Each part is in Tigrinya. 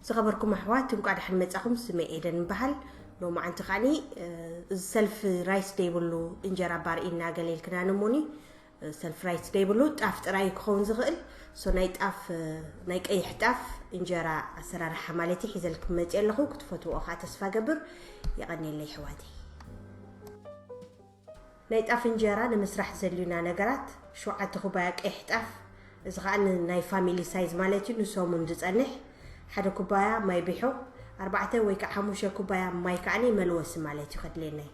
ዝኸበርኩም ኣሕዋት፣ እንኳዕ ደሓን መጻኹም። ስመይ ኤደን ይበሃል። ሎማዓንቲ ከዓኒ፣ እ፣ እዚ ሰልፍ ራይስ ደይብሉ እንጀራ ባር ኢና ገለ ኢልክና ንሞኒ። እ፣ ሰልፍ ራይስ ደይብሉ ጣፍ ጥራይ እዩ ክኸውን ዝኽእል። ሶ ናይ ጣፍ፣ እ፣ ናይ ቀይሕ ጣፍ እንጀራ ኣሰራርሓ ማለት እዩ ሒዘልኩም መጽእ ኣለኹ። ክትፈትዎ ከዓ ተስፋ ገብር። የቐንየለይ ኣሕዋተይ። ናይ ጣፍ እንጀራ ንምስራሕ ዘድልዩና ነገራት፣ ሸውዓተ ኩባያ ቀይሕ ጣፍ፣ እዚ ኸዓ ን-፣ ናይ ፋሚሊ ሳይዝ ማለት እዩ፣ ንሰሙን ዝጸንሕ። ሓደ ኩባያ ማይ ቢሑ፣ ኣርባዕተ ወይ ከዓ ሓሙሽተ ኩባያ ማይ ከዓኒ መልወሲ ማለት እዩ ከድልየና እዩ።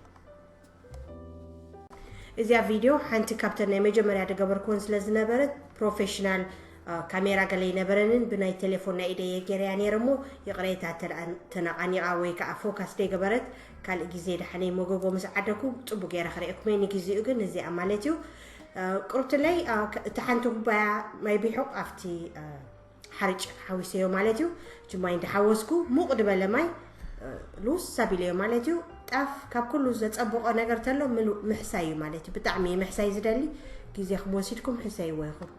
እዚኣ ቪድዮ ሓንቲ ካብተን ናይ መጀመርያ ዝገበርኩወን ስለ ዝነበረት፣ ፕሮፌሽናል እ፣ ካሜራ ገለ ኣይነበረንን፣ ብናይ ቴሌፎን ናይ ኢደይ እየ ገይረያ ነይረ እሞ፣ ይቕሬታ፣ ተደኣ-፣ ተነቓኒቓ ወይ ከዓ ፎካስ ደይገበረት፣ ካልእ ግዜ ደሓነይ መጎጎ ምስ ዓደኩ ጽቡቅ ገይረ ክርእየኩም እየ። ንግዜኡ ግን እዚኣ ማለት እዩ። እ፣ ቁርብትለይ፣ እ፣ ከ-፣ እቲ ሓንቲ ኩባያ ማይ ቢሑቕ ኣብቲ፣ እ፣ ሓርጭ ሓዊሰዮ ማለት እዩ። እቲ ማይ እንዳሓወስኩ፣ ሙቕ ዝበለ ማይ፣ እ፣ ልውስ ኣቢለዮ ማለት እዩ። ጣፍ ካብ ኩሉ ዘጸብቆ ነገር ተሎ ምሉ-፣ ምሕሳይ እዩ ማለት እዩ። ብጣዕሚ እዩ ምሕሳይ ዝደሊ። ግዜኹም ወሲድኩም ሕሰይዎ ኢኹም።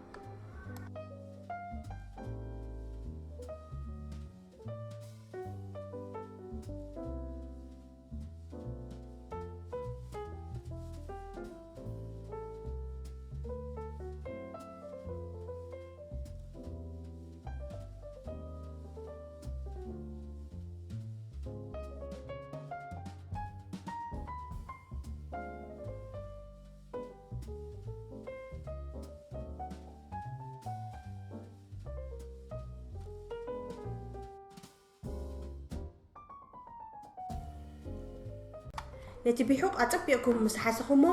ነቲ ቢሑቕ ኣጸቢቕኩም ምስ ሓሰኹሞ፣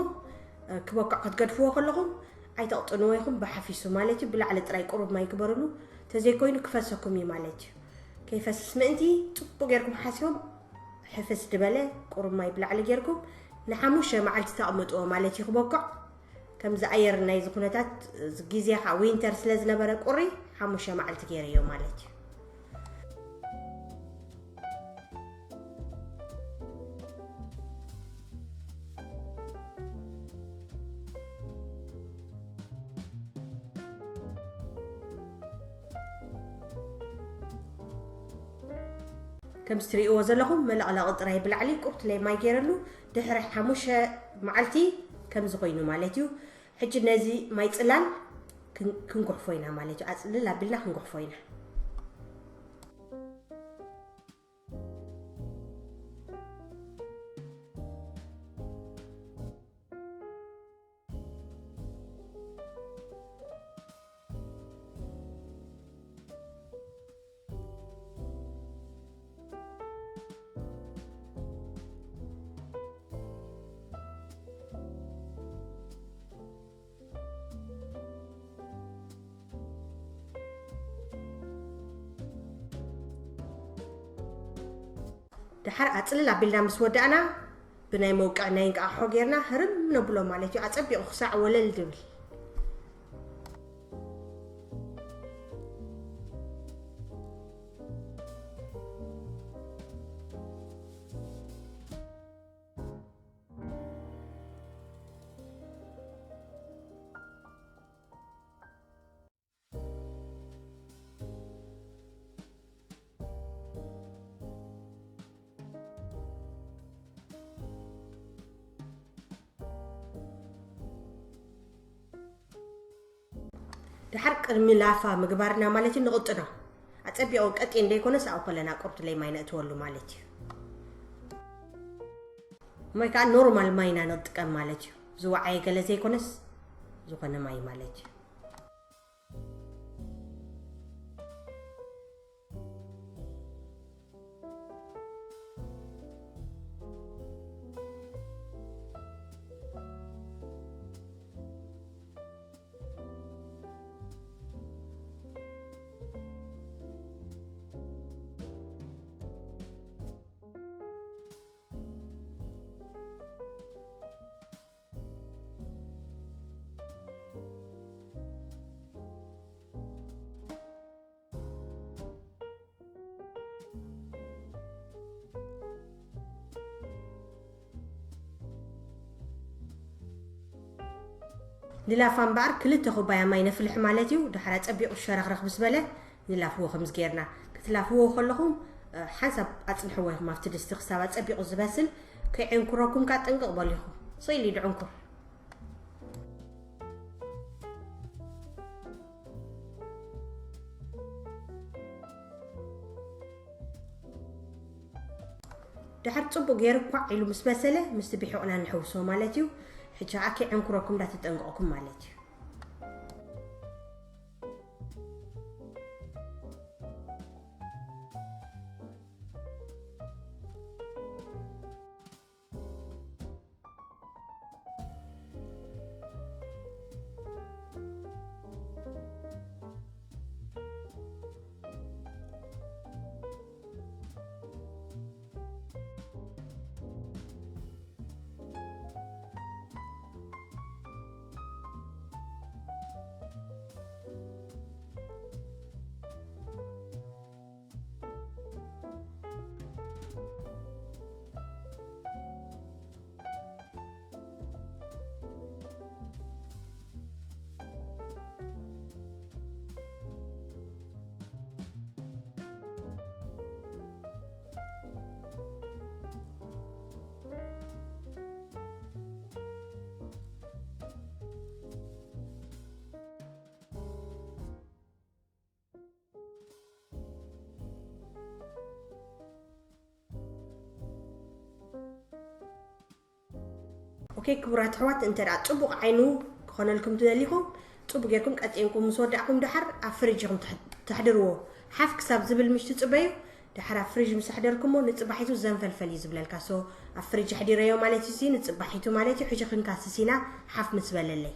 እ፣ ክበቅዕ ክትገድፍዎ ከለኹም ኣይተቕጥንዎ ኢኹም፣ ብሓፊሱ ማለት እዩ። ብላዕሊ ጥራይ ቁሩብ ማይ ግበርሉ፣ ተዘይኮይኑ ክፈሰኩም እዩ ማለት እዩ። ከይፈስስ ምእንቲ ጽቡቕ ጌርኩም ሓሲቦም፣ ሕፍስ ዝበለ ቁሩብ ማይ ብላዕሊ ጌርኩም ንሓሙሽተ መዓልቲ ተቕምጥዎ ማለት እዩ ክበቅዕ። ከምዚ ኣየር ናይዚ ኩነታት፣ እዚ ግዜ ኸዓ ዊንተር ስለ ዝነበረ ቁሪ ሓሙሽተ መዓልቲ ገይረዮ ማለት እዩ። ከምዚ ትርእይዎ ዘለኹም መለቕለቒ ጥራይ ብላዕሊ ቁርብትለይ ማይ ገይረሉ ድሕሪ ሓሙሽተ መዓልቲ ከምዚ ኮይኑ ማለት እዩ። ሕጂ ነዚ ማይ ጽላል ክን-፣ ክንጉሕፎ ኢና ማለት እዩ። ኣጽልል ኣቢልና ክንጉሕፎ ኢና። ደሓር ኣጽልል ኣቢልና ምስ ወዳእና፣ ብናይ መውቅዒ ናይ እንቃቕሖ ጌርና ህርም ነብሎ ማለት እዩ። ኣጸቢቑ ክሳዕ ወለል ድብል። ደሓር ቅድሚ ላፋ ምግባርና ማለት እዩ ንቕጥኖ። ኣጸቢቑ ቀጢን ዘይኮነስ ኣብኡ ከለና ቁርብትለይ ማይ ነእትወሉ ማለት እዩ። ማይ ከዓ ኖርማል ማይና ንጥቀም ማለት እዩ። ዝወዓየ ገለ ዘይኮነስ ዝኾነ ማይ ማለት እዩ። ንላፋ እምበኣር ክልተ ኩባያ ማይ ነፍልሕ ማለት እዩ። ድሓር ኣጸቢቑ ሸረኽረኽ ምስ በለ ንላፍዎ ከምዚ ጌርና። ትላፍዎ ከለኹም ሓንሳብ ኣጽንሕዎ ኢኹም ኣብቲ ድስቲ ክሳብ ኣጸቢቑ ዝበስል። ከይዕንኩረኩም ከኣ ጥንቅቕ በሉ ኢኹም። ስኢል እዩ ድዕንኩር። ድሕር ጽቡቕ ገይሩ ኳዕ ኢሉ ምስ በሰለ ምስቲ ብሒቑና ንሕውሶ ማለት እዩ። ሕጂ ከኣ ከይዕንኩረኩም እንዳተጠንቀቕኩም ማለት እዩ። ኦኬ ክቡራት ኣሕዋት፣ እንተ ደኣ ጽቡቕ ዓይኑ ክኾነልኩም ትደሊኹም፣ ጽቡቕ ጌርኩም ቀጢንኩም ምስ ወዳእኩም ደሓር ኣብ ፍሪጅ ኢኹም ተሕ-፣ ተሕድርዎ። ሓፍ ክሳብ ዝብል ምሽ ትጽበዩ። ደሓር ኣብ ፍሪጅ ምስ ኣሕደርኩሞ ንጽባሒቱ ዘንፈልፈል እዩ ዝብለልካ። ሶ ኣብ ፍሪጅ ኣሕዲረዮ ማለት እዩ፣ ንጽባሒቱ ማለት እዩ። ሕጂ ክንካስስ ኢና፣ ሓፍ ምስ በለለይ።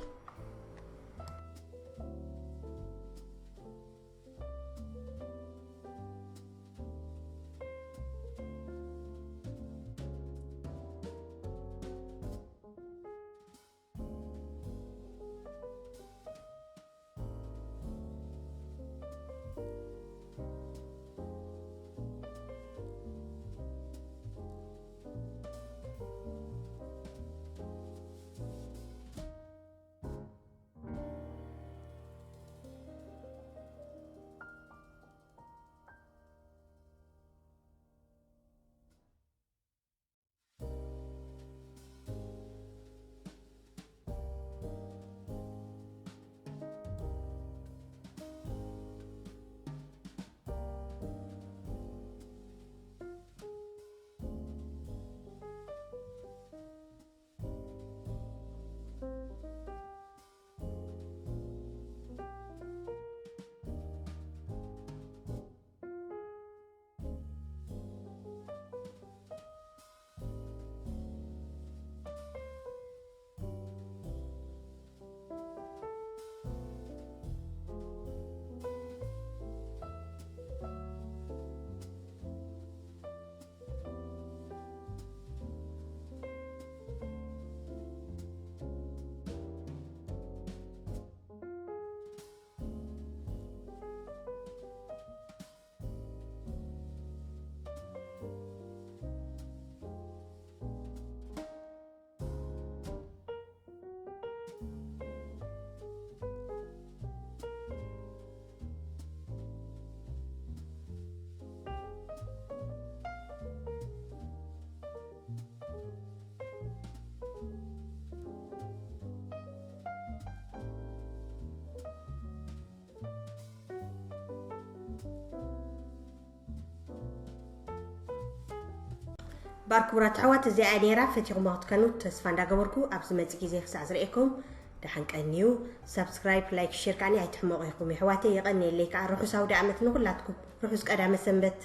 ባር ክቡራት ኣሕዋት፣ እዚኣ እያ ነይራ። ፈቲኹማ ክትከኑ ተስፋ እንዳገበርኩ፣ ኣብዚ መጺ ግዜ ክሳዕ ዝርእየኩም ደሓን ቀንዩ። ሳብስክራይብ፣ ላይክ፣ ሼር ከዓኒ ኣይትሕመቑ ኢኹም የሕዋተይ። የቐንየለይ ከኣ። ርሑስ ኣውደ ዓመት ንኹላትኩም። ርሑስ ቀዳመ ሰንበት።